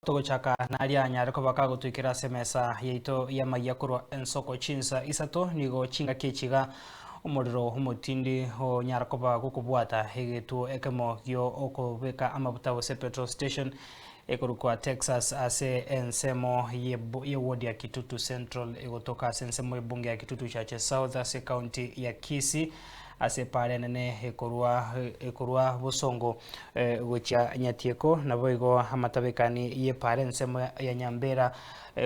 Togochaka naria anyare koba kagotoikera ase emesa yaito y'amayia korwa ensoko chinsa isato, nigo chingaki echi iga omorero omotindi onyara koba gokobwata egetuo ekemo gio okobeka amabuta gose petrol station ekorokwa Texas ase ensemo ye ward ya Kitutu Central egotoka ase ensemo y'ebunge ya Kitutu Chache South ase ecounty ya Kisii. Ase epaara enene ekorwa ekorwa bosongo gochia Nyatieko, naboigo amatabekani y'epaara ensemo ya Nyambera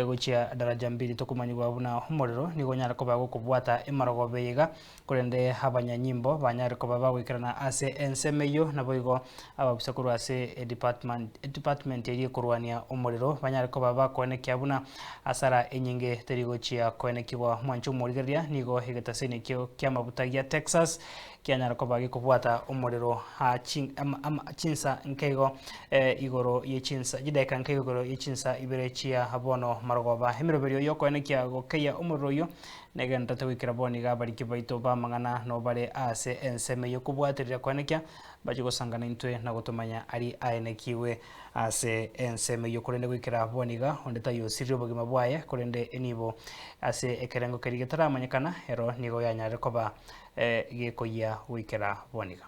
gochia Daraja Mbili tokomanyigwa buna omorero nigo onyare koba gokobwata emarogoba eye iga, korende abanyanyimbo banyare koba bagoikerana ase ensemo eyio, naboigo ababisa korwa ase edepartment edepartment eria ekorwania omorero banyare koba bakoenekia buna Asara enyinge teri gochia koenekigwa. Mwanche omorigereria, nigo egetaseni ekio ki'amabuta gia Texas kianyara koba gekobwata omorero aa chi ama ama chinsa nkeigo igoro ye chinsa chidaeka nkeigo igoro ye chinsa ibere chia bono marogoba. Emeroberio y'okoenekia gokeyia omorero oyio negendererete goikera bono iga abariki baito b'amang'ana nabo bare aase ensemo eyio kobwaterera koenekia bachie gosangana intwe na gotomanya aria aenekigwe. Ase ensemo eyio korende goikera bono iga, onde taiyo osiririe obogima bwaye, korende enibo ase ekerengo keria getaramanyekana, ero nigo yanyarire koba gekoyia goikera bono iga.